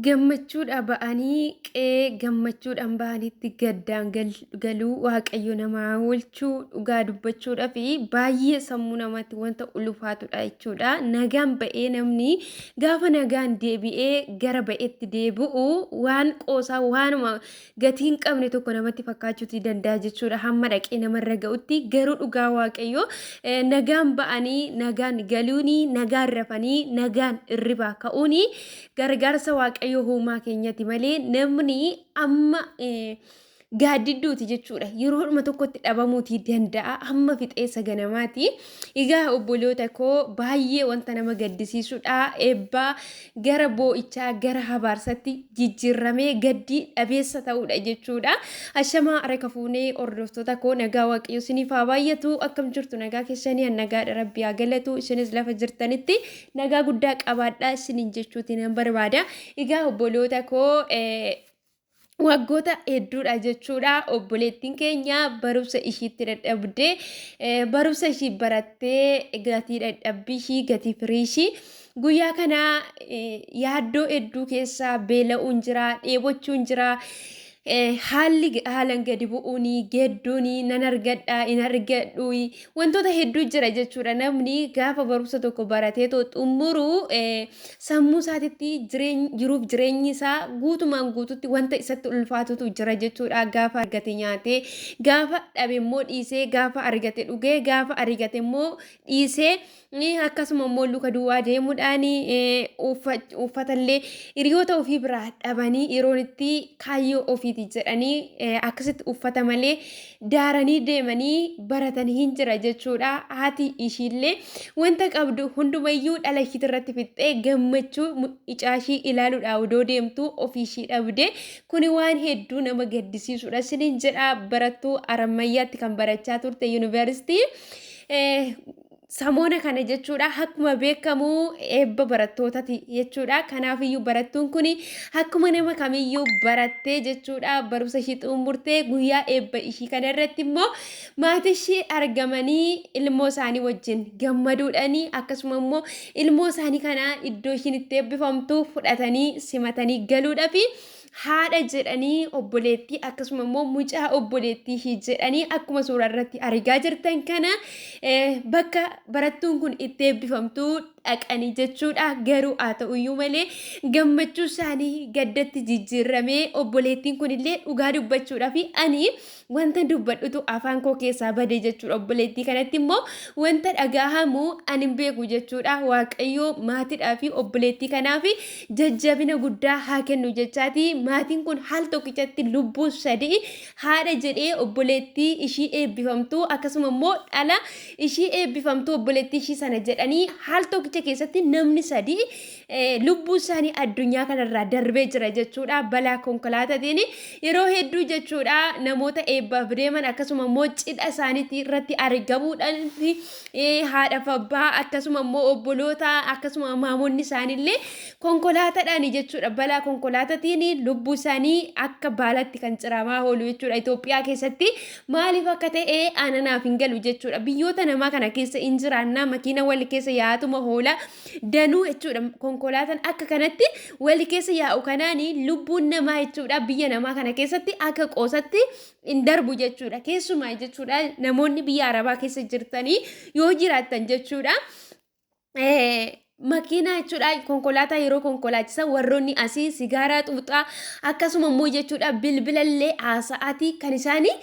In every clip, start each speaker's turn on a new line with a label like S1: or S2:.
S1: Gammachuudha ba'anii qe'ee gammachuudhaan ba'anitti gaddaan galuu Waaqayyo namaa oolchuu dhugaa dubbachuudhaa fi baay'ee sammuu namaatti wanta ulfaatudha jechuudha. Nagaan ba'ee namni gaafa nagaan deebi'ee gara ba'etti deebi'u waan qoosaa waanuma gatii hin qabne tokko namatti fakkaachuuti danda'a jechuudha. Hamma dhaqee namarra ga'utti garuu dhugaa Waaqayyo nagaan ba'anii nagaan galuuni nagaan rafanii nagaan irribaa ka'uuni gargaarsa Waaqayyo uumaa keenyati malee namni amma gaaddidduuti jechuudha. Yeroodhuma tokkotti dhabamuutii danda'a hamma fixeessa ganamaati. Egaa obboloota koo baay'ee wanta nama gaddisiisudha. Eebbaa gara boo'ichaa gara habaarsatti jijjiirramee gaddii dhabeessa ta'uudha jechuudha. Ashamaa harka fuunee hordoftoota koo nagaa waaqayyo isiniif haa baay'atu. Akkam jirtu nagaa keessanii an nagaadha rabbi haa galatu. Isinis lafa jirtanitti nagaa guddaa qabaadhaa isiniin jechuuti nan barbaada. Egaa obboloota koo waggoota hedduudha jechuudha. Obboleettiin keenya barumsa ishiitti dadhabdee barumsa ishii barattee gatii dadhabbii ishii gatii firii ishii guyyaa kana yaaddoo hedduu keessaa beela'uun jira dheebochuun jira. Haalli haalan gadi bu'uuni gedduuni nan argadha hin argadhu wantoota hedduu jira jechuudha. Namni gaafa barumsa tokko baratee too xumuru sammuu isaatitti jiruuf jireenyi isaa guutumaan guututti wanta isatti ulfaatutu jira jechuudha. Gaafa argate nyaatee, gaafa dhabe immoo dhiisee, gaafa argate dhugee, gaafa argate immoo dhiisee akkasuma immoo luka duwwaa deemuudhaan uffatallee hiriyoota ofii biraa dhabanii yeroon itti kaayyoo ofiiti jedhanii akkasitti uffata malee daaranii deemanii baratanii hin jira jechuudha. Haati ishiillee wanta qabdu hundumayyuu dhala ishiitti irratti fixxee gammachuu icaa ishii ilaaluudhaa odoo deemtu ofii ishii dhabde. Kuni waan hedduu nama gaddisiisudha. Isiniin jedha barattuu Arammayyaatti kan barachaa turte yuunivarsiitii. Samoona kana jechuudha akkuma beekamu eebba barattootati jechuudha. Kanaafiyyuu barattuun kun akkuma nama kamiyyuu barattee jechuudha barumsa ishii xumurtee guyyaa eebba ishii kana irratti immoo maatii ishii argamanii ilmoo isaanii wajjin gammaduudhaani akkasuma immoo ilmoo isaanii kana iddoo ishiin itti eebbifamtu fudhatanii simatanii galuudhaafi haadha jedhanii obboleettii akkasuma immoo mucaa obboleettii ishii jedhanii akkuma suuraa irratti argaa jirtan kana bakka barattuun kun itti eebbifamtu dhaqanii jechuudha. Garuu haa ta'uyyuu malee gammachuu isaanii gaddatti jijjiirramee obboleettiin kun illee dhugaa dubbachuudhaaf ani wanta dubbadhutu afaan koo keessaa bade jechuudha. Obboleettii kanatti immoo wanta dhagahamu ani hin beeku jechuudha. Waaqayyo maatiidhaa fi obboleettii kanaaf jajjabina guddaa haa kennu jechaati. Maatiin kun haal tokkichatti lubbuu sadii haadha jedhee obboleettii ishii eebbifamtuu akkasuma immoo dhala ishii eebbifamtuu obboleettii ishii sana jedhanii haal tokkicha keessatti namni sadii lubbuu isaanii addunyaa kanarraa darbee jira jechuudha. Balaa konkolaataatiin yeroo hedduu jechuudha namoota eebbaaf deeman akkasuma immoo cidha isaaniitti irratti argamuudhaan haadhaaf abbaa akkasuma immoo obboloota akkasuma maamonni isaaniillee konkolaataadhaan jechuudha balaa konkolaataatiin lubbuu isaanii akka baalatti kan ciramaa oolu jechuudha. Itoophiyaa keessatti maaliif akka ta'e ananaaf hin galu jechuudha. Biyyoota namaa kana keessa hin jiraannaa makiina wal keessa yaatuma hoola danuu jechuudha. Konkolaataan akka kanatti wal keessa yaa'u kanaan lubbuun namaa jechuudha biyya namaa kana keessatti akka qoosatti hin darbu jechuudha. Keessumaa jechuudha namoonni biyya arabaa keessa jirtanii yoo jiraattan jechuudha. Makiinaa jechuudha konkolaataa yeroo konkolaachisan warroonni asii sigaaraa xuuxaa akkasuma immoo jechuudha bilbilallee haasa'aatii kan isaanii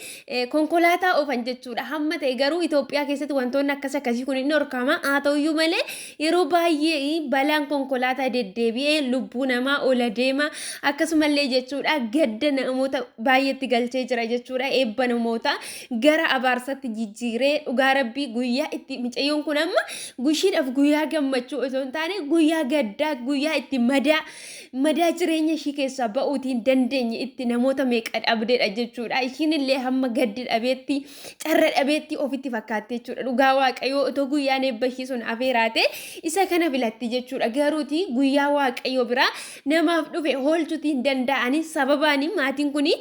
S1: konkolaataa oofan jechuudha. Hamma ta'e garuu Itoophiyaa keessatti wantoonni akkas akkasii kun hin dhorkama. Haa ta'uyyuu malee yeroo baay'ee balaan konkolaataa deddeebi'ee lubbuu namaa ola deema. Akkasumallee jechuudha gadda namoota baay'eetti galchee jira jechuudha. Eebba namoota gara abaarsatti jijjiiree dhugaa rabbii guyyaa itti micayyoon kun amma gushiidhaaf guyyaa gammachuu osoo hin taane guyyaa gaddaa guyyaa itti madaa madaa jireenya ishii keessaa ba'uutii hin dandeenye itti namoota meeqa dhabdeedha jechuudha. Ishiin illee hamma gaddi dhabeetti carra dhabeetti ofitti fakkaatte jechuudha. Dhugaa waaqayyoo otoo guyyaan eebba ishii sun afeeraate isa kana filatti jechuudha. Garuuti guyyaa waaqayyoo biraa namaaf dhufe hoolchuutii hin danda'ani sababaani maatiin kuni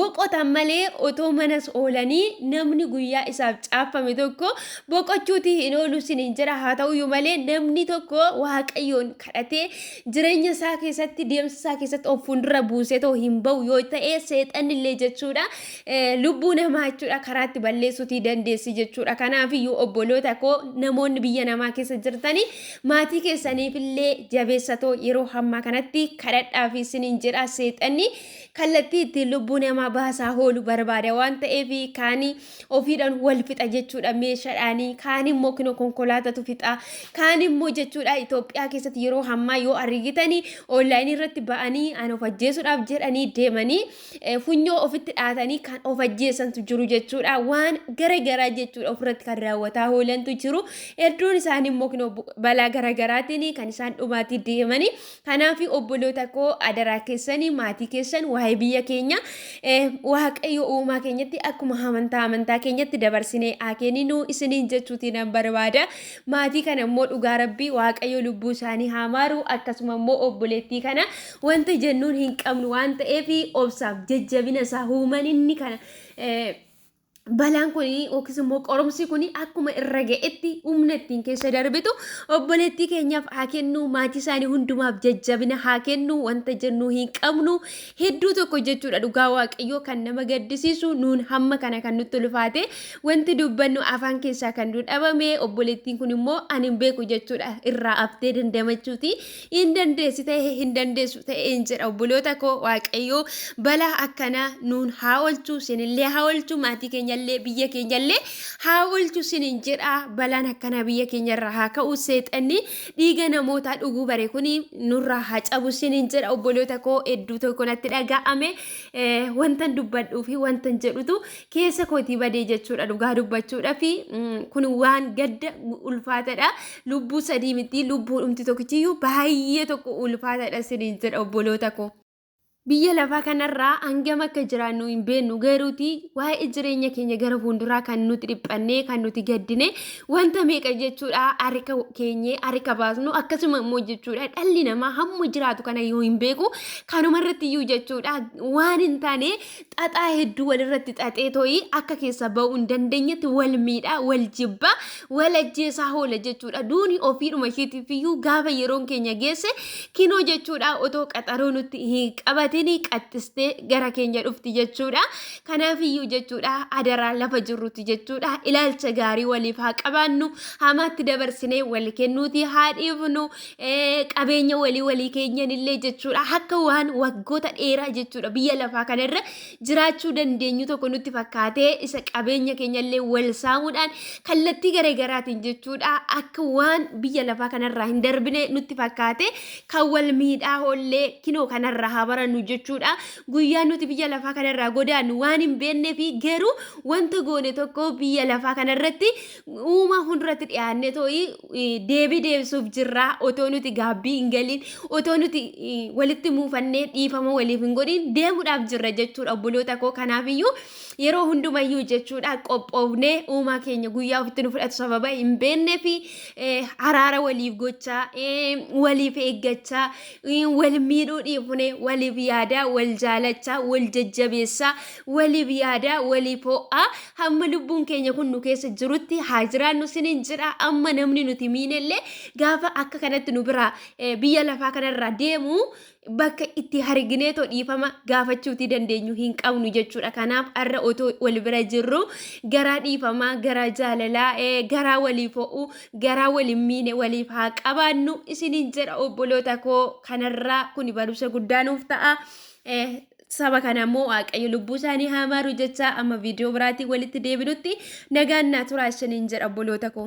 S1: boqotan malee otoo manas oolanii namni guyyaa isaaf caaffame tokko boqochuutii hin oolu siniin jedha. Haa ta'uyyuu malee namni tokko tokko Waaqayyoon kadhatee jireenya isaa keessatti deemsa isaa keessatti of fuuldura buusee too hin ba'u yoo ta'e seexanni illee jechuudha lubbuu namaa jechuudha karaatti balleessuutii dandeessi jechuudha. Kanaaf iyyuu obboloota koo namoonni biyya namaa keessa jirtanii maatii keessaniif illee jabeessatoo yeroo hammaa kanatti kadhadhaa fi isiniin jedha. Seexanni kallattii ittiin lubbuu namaa baasaa oolu barbaada waan ta'eef kaanii ofiidhaan wal fixa jechuudha meeshaadhaanii, kaan immoo kinoo konkolaatatu fixa, kaan immoo jechuudha Itoophiyaa keessatti yeroo hammaa yoo argitanii onlaayinii irratti ba'anii an of ajjeesuudhaaf jedhanii deemanii funyoo ofitti dhaatanii kan of ajjeesantu jiru jechuudha. Waan gara garaa jechuudha ofirratti kan raawwataa oolantu jiru. Hedduun isaanii immoo kinoo balaa gara garaatiin kan isaan dhumaatii deemanii. Kanaaf obboloota koo adaraa keessanii maatii keessan waa'ee biyya keenya Waaqayyo uumaa keenyatti akkuma amantaa amantaa keenyatti dabarsinee haa kenninu isiniin jechuutiin nan barbaada. Maatii kana immoo dhugaa rabbii Waaqayyo lubbuu isaanii haa maaru, akkasuma immoo obboleettii kana wanta jennuun hin qabnu waan ta'eef obsaaf jajjabina isaa uuman inni kana balaan kun yookiis immoo qorumsi kun akkuma irra ga'etti humna ittiin keessa darbitu obboleettii keenyaaf haa kennu, maatii isaanii hundumaaf jajjabina haa kennu. Wanta jennu hin qabnu hedduu tokko jechuudha. Dhugaa Waaqayyoo kan nama gaddisiisu, nuun hamma kana kan nutti ulfaate, wanti dubbannu afaan keessaa kan nu dhabame. Obboleettiin kun immoo ani hin beeku jechuudha irraa haftee dandamachuuti hin dandeessi ta'e hin dandeessu ta'e hin jedha. Obboloota koo, Waaqayyoo balaa akkanaa nuun haa oolchu, isinillee haa oolchu, maatii keenyallee biyya keenyallee haa oolchu isinin jedha. Balaan akkanaa biyya keenyarraa haa ka'u, seexanni dhiiga namootaa dhuguu bare kuni nurraa haa cabu isinin jedha. Obboloota koo, hedduu tokko natti dhaga'ame, wantan dubbadhuu fi wantan jedhutu keessa kootii badee jechuudha. Dhugaa dubbachuudha fi kun waan gadda ulfaatadha. Lubbuu sadii miti, lubbuu dhumti tokkichiyyuu baay'ee tokko ulfaatadha isiniin jedha obboloota koo. Biyya lafaa kanarraa hangam akka jiraannu hin beeknu, garuuti waa'ee jireenya keenya gara fuulduraa kan nuti dhiphannee kan nuti gaddine wanta meeqa jechuudha harka keenyee harka baasnu. Akkasuma immoo jechuudha dhalli namaa hamma jiraatu kana yoo hin beeku, kanuma irratti iyyuu jechuudha waan hin taane xaxaa hedduu walirratti xaxee tooyi akka keessa ba'uu hin dandeenyetti wal miidhaa, wal jibbaa, wal ajjeesaa hoola jechuudha. Duuni ofiidhuma isheetiif iyyuu gaafa yeroon keenya geesse kinoo jechuudha otoo qaxaroo nutti hin qabatin qaxxistee gara keenya dhufti jechuudha. Kanaaf iyyuu jechuudha adaraa lafa jirrutti jechuudha ilaalcha gaarii waliif haa qabaannu, hamaatti dabarsinee wal kennuuti haa dhiifnu, qabeenya walii walii keenyan illee jechuudha akka waan waggoota dheeraa jechuudha biyya lafaa kanarra jiraachuu dandeenyu tokko nutti fakkaatee isa qabeenya keenya illee wal saamuudhaan kallattii garaagaraatiin jechuudha akka waan biyya lafaa kanarraa hin darbine nutti fakkaate kan wal miidhaa oollee kinoo kanarraa haa barannu jechuudha. Guyyaa nuti biyya lafaa kanarraa godaannu waan hin beeknee fi garuu wanta goone tokko biyya lafaa kanarratti uumaa hunduratti dhiyaannee too'i deebii deebisuuf jirra. Otoo nuti gaabbii hin galiin, otoo nuti walitti muufannee dhiifama waliif hin godhin deemuudhaaf jirra jechuudha obboloota koo. Kanaafiyyuu yeroo hundumayyuu jechuudha qophoofnee uumaa keenya guyyaa ofitti nu fudhatu sababa hin beeknee fi araara waliif gochaa, waliif eeggachaa, wal miidhuu dhiifnee waliif yaadaa, wal jaalachaa, wal jajjabeessaa, waliif yaadaa, waliif ho'aa hamma lubbuun keenya kun nu keessa jirutti haa jiraannu sinin jedha. Amma namni nuti miinellee gaafa akka kanatti nu biraa biyya lafaa kanarraa deemu bakka itti hargineetoo dhiifama gaafachuutii dandeenyu hin qabnu jechuudha. Kanaaf har'a otoo wal bira jirru garaa dhiifamaa, garaa jaalalaa, garaa waliif ho'u, garaa waliin miine waliif haa qabaannu isiniin jedha obboloota koo. Kanarraa kuni barumsa guddaa nuuf ta'a. Saba kana immoo Waaqayyo lubbuu isaanii haa maaru jecha amma viidiyoo biraatiin walitti deebinutti nagaan naa turaa isiniin jedha obboloota koo.